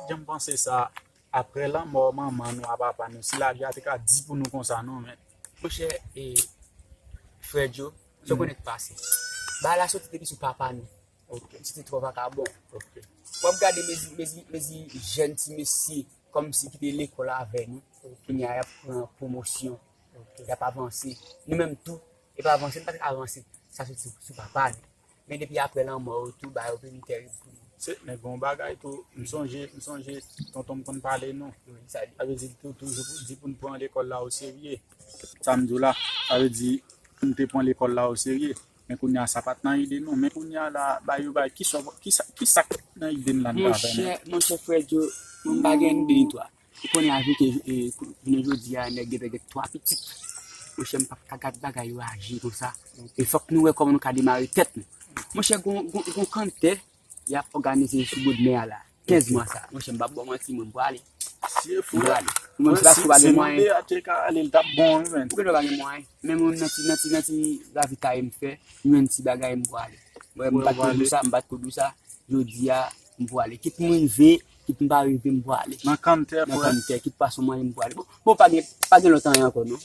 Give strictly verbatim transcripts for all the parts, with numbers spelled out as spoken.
Janm panse sa, apre lanmò manman nou a papa nou, si lavi a te ka di pou nou konsa, non, men. Monchè, e, frè Djo, se konnen k pase. Bagay la soti depi sou papa nou. Ok. Li te twò vakabon. Ok. W ap gade mezi, mezi, mezi jèn ti mesye, kòmsi ki te lekòl avè nou. Ok. Kounye a, y ap pran pwomosyon. Ok. Y ap avanse. Nou menm tou, e pa avanse, nou pa t ka avanse. Sa soti sou, sou papa nou. Men depi apre lanmò yo tou, bagay yo vin tèrib pou nou. Se, men gen yon bagay tou, m sonje, m sonje, tonton m konn pale nou. Wi, sa li. Sa vle di, tou, toujou pou, di pou n pran lekòl la oserye. Sa m di w la, sa vle di, pou n te pran lekòl la oserye. Men kounye a, sa pa t nan ide nou. Men kounye a la, bay yo bay, kisa, kisa, kisa k nan ide n la n ka fè menm? Monchè, monchè frè Djo, mwen m pa gen ide ni twa. Ou konnen avèk, e, jounen jodi a, nèg gentan gen twa pitit. Monchè, m p ap ka gad bagay yo aji konsa. E fòk nou wè kòman nou ka demare tèt nou. Monchè, gon, gon, gon kanntè, y ap òganize sou bò dmè a la. Kenz mwa sa. Monchè, m p ap ba w manti, mwen, m prale. M prale. Mwen, m se paske w pa gen mwayen. Si nou de a te ka ale, l t ap bon, wi, men. Poukisa w pa gen mwayen? Menm yon nan ti, nan ti, nan ti ravitaye m fè, m jwenn ti bagay, m prale. Mwen, m bat kou dou sa, m bat kou dou sa. Jodi a, m pou ale. Kit m rive, kit m pa rive, m pou ale. Nan kanntè, frè. Nan kanntè, kit pwason mwen, m pou ale. Bon, bon, pa gen, pa gen lòt anyen ankò, non.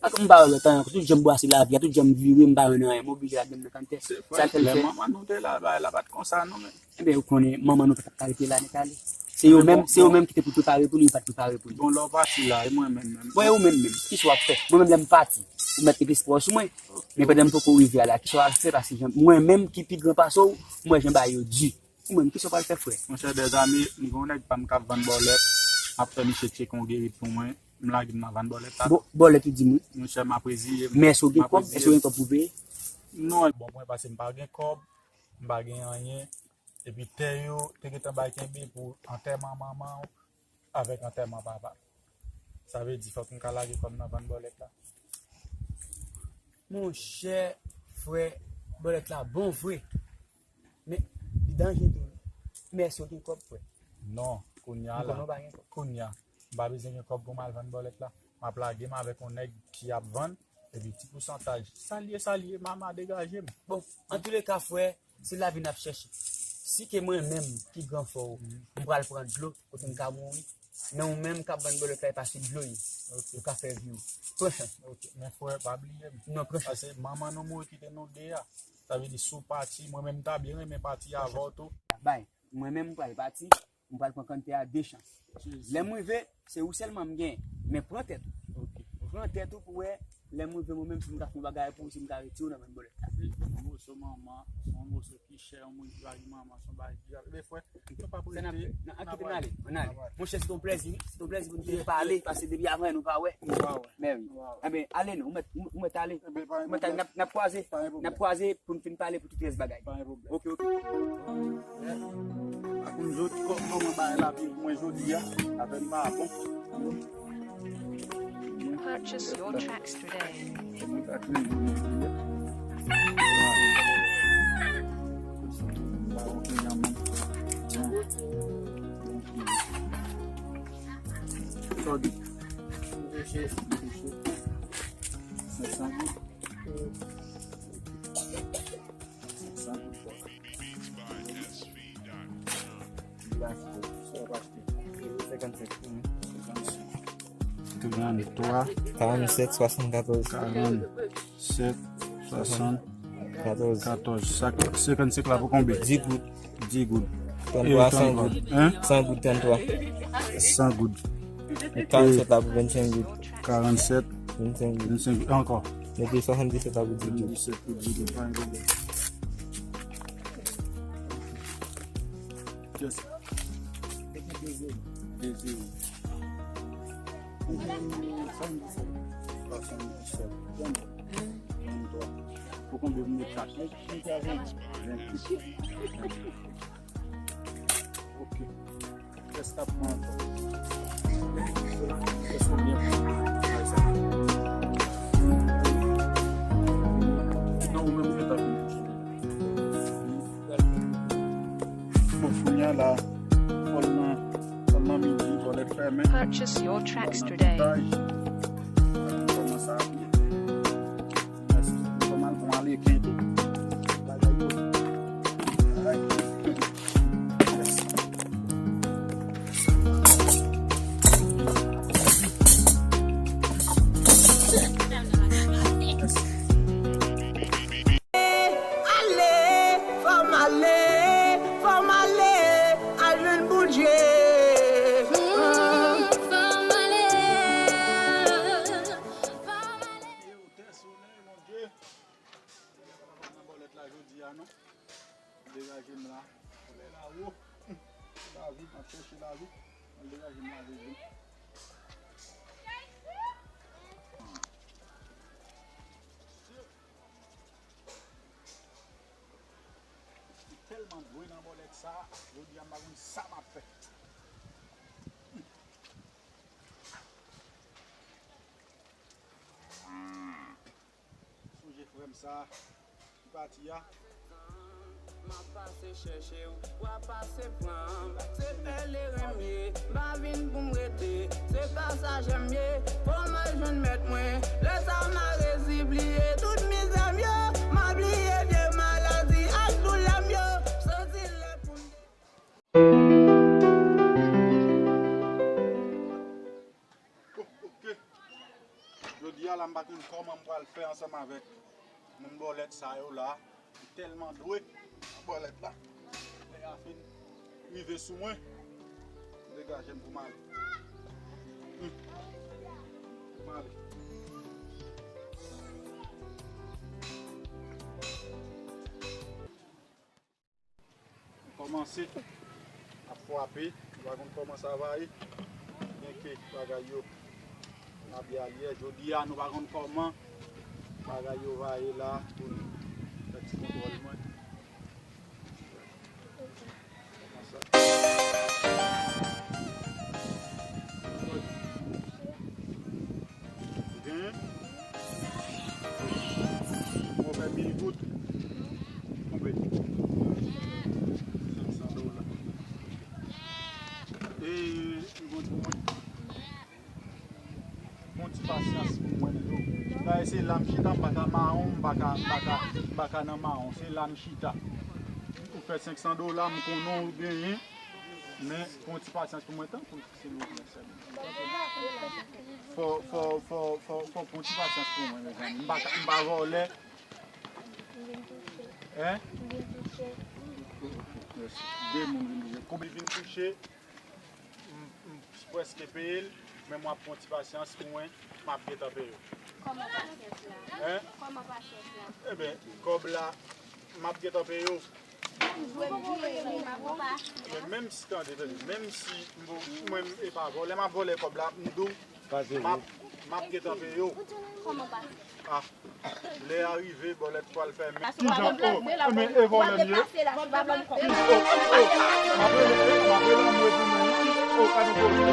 Pa gen, m pa wè lòt anyen ankò. Tout jan m brase lavi a, tout jan m vire, m pa jwenn anyen. M oblije al menm nan kanntè. Se frè, lè manman nou te la, bagay la pa t konsa, non, men. Ebyen, ou konnen, manman nou pa t ap ka rete la nèt ale. Se yo menm, se yo menm ki te pou prepare pou li, yo pa t prepare pou li. Bon, lè w pati la, e mwen menm, menm. Bon, e ou menm, menm. Kisa w ap fè? Mwen menm, lè m pati, ou mèt met espwa w sou mwen. Men pandan m poko rive a la, kisa w al fè? Paske jan, mwen menm ki pi gran pase w, m wè jan bagay yo di. Ou menm, kisa w pral fè, frè? Monchè, dèzami, m gen yon nèg pa m k ap vann bòlèt. M ap fè misye tcheke yon gerit pou mwen. M lage m nan vann bòlèt la. Bon, bòlèt ou di m wi. Monchè, m ap reziye m. Men èske w gen kòb? Èske w gen kòb pou peye? Non, bon, mwen, paske m pa gen kòb, m pa gen anyen. Epi tè yo te gentan bay kenbe pou antèman manman w avèk antèman papa. Sa vle di fòk m ka lage kòb nan vann bòlèt la. Monchè, frè, bòlèt la bon vre. Men, li danje tou. Men èske w gen kòb, frè? Non, kounye a la. M konnen w pa gen kòb. Kounye a. M pa bezwen gen kòb pou m al vann bòlèt la. M ap lage m avèk yon nèg ki ap vann, epi ti pousantaj. Sa l ye, sa l ye, mama degaje m. Bon, antouleka, frè, se lavi n ap chèche. Si ke mwen menm ki gran frè w, m pral pran dlo kote m ka mouri, men ou menm k ap vann bòlèt la, e pa sou dlo ye. Ok. Ou ka fè vi w. Pran chans. Ok. Men frè, pa bliye m. Non, pran chans. Paske manman nou mouri kite nou de a. Sa vle di si w pati, mwen menm m ta byen renmen pati avè w tou. Bay, mwen menm m pral pati, m pral pran kanntè a de chans. Lè m rive, se ou sèlman m genyen. Men pran tèt ou. Ok. Pran tèt ou pou wè, lè m rive mwen menm, si m ka fè yon bagay pou ou, si m ka retire w nan vann bòlèt la. Yon moso manman, yon moso ki chè, yon moun ki pa gen manman, se yon bagay ki grav. Ebyen, frè, nou p ap rete. Nan, an, kite m ale, ann ale. Monchè, se t on plèzi, wi. Se t on plèzi pou n te pale, paske depi avan nou pa wè. Nou pa wè. Men wi. Ebyen, ale non, ou mèt, ou mèt ale. Ou mèt ale, n ap, n ap kwaze. N ap kwaze pou n fin pale pou tout rès bagay. Pa gen pwoblèm. Ok, ok. Ak m di w kòman bagay la vin pou mwen jodi a, afè m pa bon. Purchase your tracks today. Sa w di? Sèt san goud. Sèt san goud. Trannttwa. Karanntsèt, swasannkatòz. Karanntsèt, swasannkatòz. Katòz. Katòz. Sa, senkannsenk la pou konbyen? Dis goud. Dis goud. Trannttwa, san goud. Hein? San goud, trannttwa. San goud. Karanntsèt la pou vennsenk goud. Karanntsèt. Vennsenk goud. Vennsenk goud. Ankò. Mete swasanndisèt la pou dis goud. Swasanndisèt pou dis goud. Pa gen pwoblèm. Yes. De zewo. De zewo. Swasanndisèt. Swasanndisèt. Trannttwa. Pou konbyen pou mete kat? Venntuit. Ok. Kiyès k ap pran ankò? Kiyès k ap byen pran? Bagay sa. Non, ou menm ou gentan fini. Bon, kounye a la, fò l nan, fò l nan midi, bòlèt fèmen. Purchase your tracks today. Kòman sa ap ye? Kòman l pran leken tou? Bagay yo. Bagay. Yes. Ah, jodi a m pa konn sa m ap fè. Sonje frè m sa ki pati a. M ap pase chèche w, w ap pase pran m. Se pèleren m ye, m pa vin pou m rete. Se pasajè m ye, fò m al jwenn mèt mwen. Lè sa m a rezi bliye tout mizè m yo. M a bliye vye maladi ak doulè m yo. M santi lè pou m Oh, ok. Jodi a la, m pa konn kòman m pral fè ansanm avèk moun bòlèt sa yo la. M tèlman dwe bòlèt la. Lè a fin rive sou mwen, m degaje m pou m ale. Hmm. Pou m ale. Kòmanse ap frape, nou pa konn kòman sa va ye. Byenke bagay yo nan byalyè, jodi a nou pa konn kòman bagay yo va ye la pou nou fè ti kontwòl mwen. Kòman sa? Ou genyen? Mwen fè mil goud. Konbyen? Senk san dola. E, yon goud pou mwen. Bon ti pasyans pou mwen, Lilo. Bagay se la m chita, m pa ka mawon, m pa ka, m pa ka, m pa ka nan mawon. Se la m chita. Ou fè senk san dola, m konnen w genyen. Men, pran ti pasyans pou mwen, tanpri, silvouplè, sè m. Fò, fò, fò, fò, fò pran ti pasyans pou mwen, mezanmi. M pa, m pa vòlè. Hein? De moun vin touche. Kòb li vin touche, m, m prèske peye l, men m ap pran ti pasyans pou mwen, m ap gentan peye w. Kòman pasyans la? Hein? Kòman pasyans la? Eben, kòb la, m ap gentan peye w. Men menm si, tande, tande, menm si m, mwen, m, e pa vòlè, m ap vòlè kòb la, m di w, m ap, m ap gentan peye w. Kòman pasyans? Ah, lè a rive, bòlèt pral fèmen. Kijan? Oh, men e vòlè m ye. Oh, oh, oh, m ap rele, m ap rele anmwe pou mwen wi. Oh, gade vòlè.